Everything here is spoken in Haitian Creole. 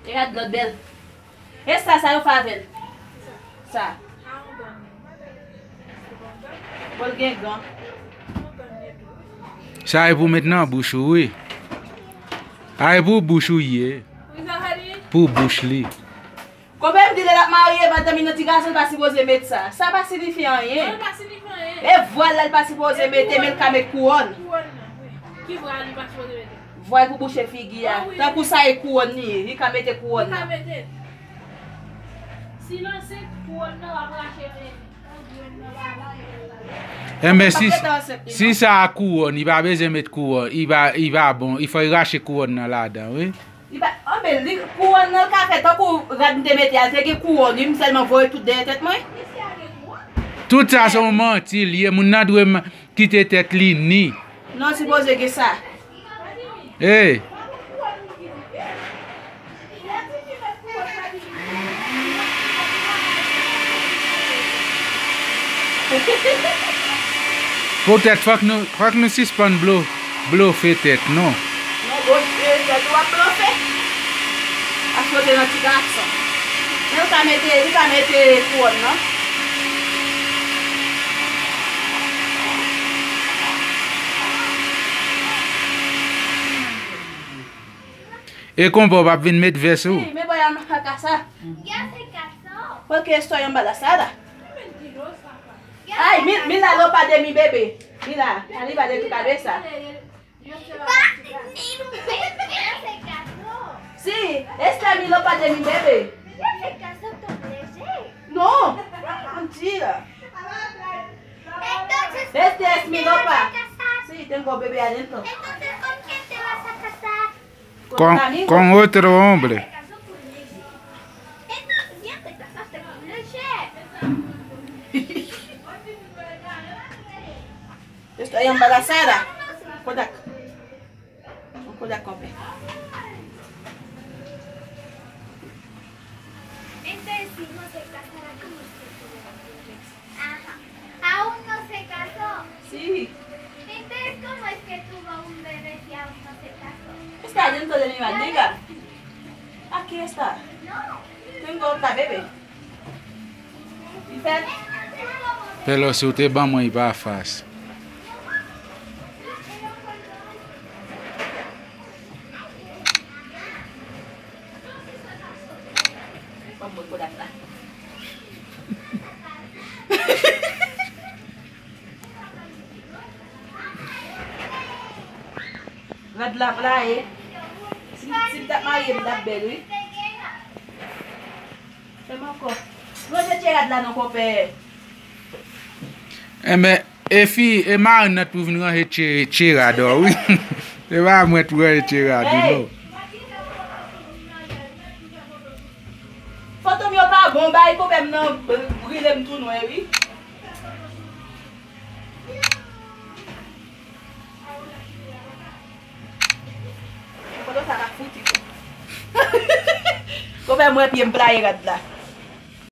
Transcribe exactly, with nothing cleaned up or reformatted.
E rad lòt bèl. E sa, sa yo fè avè l? Sa. Bon, l gen gan. Sa e pou met nan bouch ou, wi. A e pou bouch ou ye. Pou bouch li. Konpè m di lè l ap marye, madanm li nan ti gason, li pa sipoze met sa. Sa pa siyifi anyen. Non, li pa siyifi anyen. E vwal la, li pa sipoze mete, men li ka met kouwòn. Kouwòn nan, wi. Ki vwal li pa sipoze mete? Vwal pou bouche figi a. Ah, wi. Tankou sa e kouwòn li ye, li ka mete kouwòn nan. Li ka mete. Si l ansent, kouwòn nan w ap rache l. Enben, si, si sa a kouwòn, li pa bezwen met kouwòn, li pa, li pa bon, li fò l rache kouwòn nan ladan, wi. Li pa, anben, li, kouwòn nan l ka fè tankou rad m te mete a, l te gen kouwòn, wi, m sèlman voye tout dèyè tèt mwen. Tout sa se yon manti l ye, moun nan dwe m-, kite tèt li ni. Non, sipoze gen sa. Ey! Poutèt fòk nou, fòk nou sispann blo-, blofe tèt nou. Non, blofe tèt ou ap blofe. Paske w te nan ti gason. Men ou ka mete, ou ka mete kouwòn nan. E konpa w p ap vin met vès ou? Si, me voy a mi casa. Porque estoy embarazada. Ay, mi, mi la ropa de mi bebé. Mira, arriba de tu cabeza. Sí, esta es mi ropa de mi bebé. No, mentira. Este es mi ropa. Sí, tengo bebé adentro. Con, con otro hombre. Estoy embarazada. Kodak. Kodak konpè. Entonces, si no se casara, ¿cómo es que tuvo la proyección? Ajá. Aún no se casó. Sí. Entonces, ¿cómo es que tuvo un bebé si aún no se casó? Está dentro de mi barriga. Aquí está. No. Tengo otra bebé. Pèlòs, si w te ban mwen, li pa fas. Rad la playe. Si, si m t ap marye, m t ap bèl, wi. Fè m ankò. Ranje tye rad la non, konpè. Enben, e fi, e marenn nan t pou vin ranje tye, tye rad ou, wi. Se pa mwen t pou ranje tye rad ou, non. Fantom yo pa bon, bay konpè m nan brile m tou nwè, wi. Foto sa pa fouti tou. Konpè mwen pye m playe rad la.